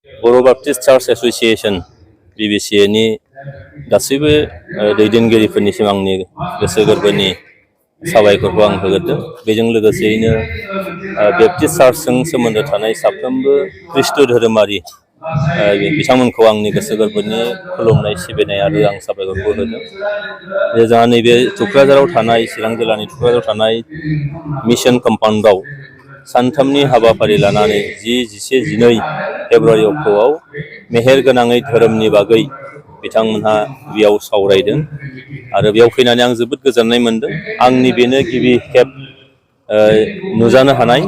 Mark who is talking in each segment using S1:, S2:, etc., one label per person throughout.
S1: बर' Baptist church association BBCA गासैबो दैदेनगिरिफोरनिसिम आंनि गोसो गोरबोनि साबायखरखौ आं होग्रोदों। बेजों लोगोसेयैनो बेप्टिस्ट चार्चजों सोमोन्दो थानाय साफ्रोमबो ख्रिस्ट धोरोमारि बिथांमोनखौ आंनि गोसो गोरबोनि खुलुमनाय सिबिनाय आरो आं साबायखरखौ होदों। जोंहा नैबे थुक्राझाराव थानाय चिरां जिल्लानि थुक्राझाराव थानाय मिशन कम्पाउन्डआव सानथामनि हाबाफारि लानानै 10, 11, 12 फेब्रुवारि अक्ट'आव मेहेर गोनाङै धोरोमनि बागै बिथांमोनहा बेयाव सावरायदों आरो बेयाव फैनानै आं जोबोद गोजोननाय मोनदों। आंनि बेनो गिबि खेब नुजानो हानाय।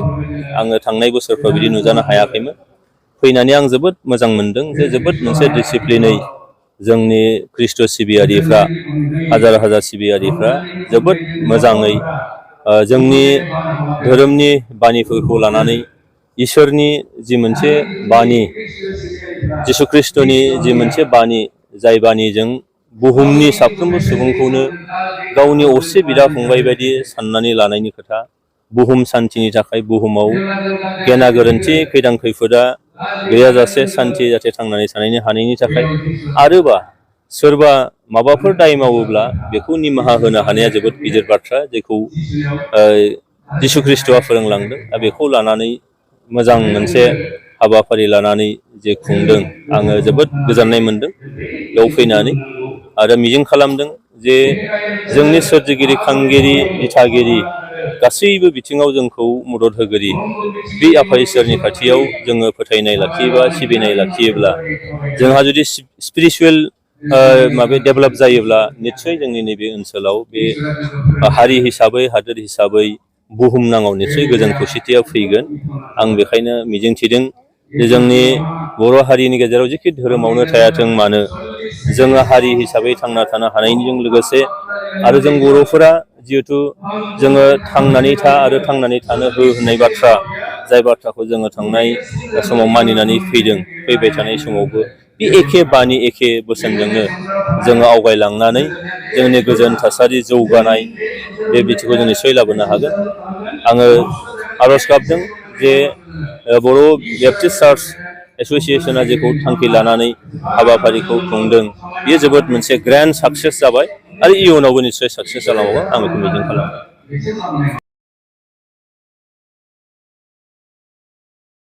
S1: आङो थांनाय बोसोरफ्राव बिदि नुजानो हायाखैमोन। फैनानै आं जोबोद मोजां मोनदों जे जोबोद मोनसे डिसिप्लिनै जोंनि ख्रिस्ट सिबियारिफ्रा हाजार हाजार सिबियारिफ्रा जोबोद मोजाङै जोंनि धोरोमनि बानिफोरखौ लानानै इसोरनि जि मोनसे बानि जिसु ख्रिस्ट'नि जि मोनसे बानि जाय बानिजों बुहुमनि साफ्रोमबो सुबुंखौनो गावनि असे बिदा फंबाय बायदि साननानै लानायनि खोथा, बुहुम सान्तिनि थाखाय बुहुमाव गेना गोरोन्थि खैदां खैफोदा गैयाजासे सान्थि जाथे थांनानै थानायनि हानायनि थाखाय आरोबा सोरबा माबाफोर दाय मावोब्ला बेखौ निमाहा होनो हानाया जोबोद गिदिर बाथ्रा, जेखौ जिसु ख्रिस्ट'आ फोरोंलांदों। दा बेखौ लानानै मोजां मोनसे हाबाफारि लानानै जे खुंदों, आङो जोबोद गोजोननाय मोनदों बेयाव फैनानै आरो मिजिं खालामदों जे जोंनि सोरजिगिरि खांगिरि दिथागिरि गासैबो बिथिङाव जोंखौ मदद होगिरि बे आफा इसोरनि खाथियाव जोङो फोथायनाय लाखियोबा सिबिनाय लाखियोब्ला जोंहा जुदि स्पिरिचुवेल डेभेलप जायोब्ला निस्सय जोंनि नैबे ओनसोलाव बे हारि हिसाबै हादोर हिसाबै बुहुमनाङाव निस्सय गोजोन खौसेथिया फैगोन। आं बेखायनो मिजिंथिदों जे जोंनि बर' हारिनि गेजेराव जेखि धोरोमावनो थायाथों मानो जोङो हारि हिसाबै थांना थानो हानायजों लोगोसे आरो जों बर'फोरा जिहेथु जोङो थांनानै था आरो थांनानै थानो हो होननाय बाथ्रा, जाय बाथ्राखौ जोङो थांनाय समाव मानिनानै फैदों, फैबाय थानाय समावबो बे एखे बानि एखे बोसोनजोंनो जोङो आवगायलांनानै जोंनि गोजोन थासारि जौगानाय बे बिथिंखौ जों निस्सय लाबोनो हागोन। आङो आरज गाबदों जे बर' बेप्टिस्ट चार्च एस'सिएशना जेखौ थांखि लानानै हाबाफारिखौ खुंदों, बेयो जोबोद मोनसे ग्रेन्ड साक्सेस जाबाय आरो इयुनावबो निस्सय साक्सेस जालांबावगोन, आं बेखौ मिजिं खालामो।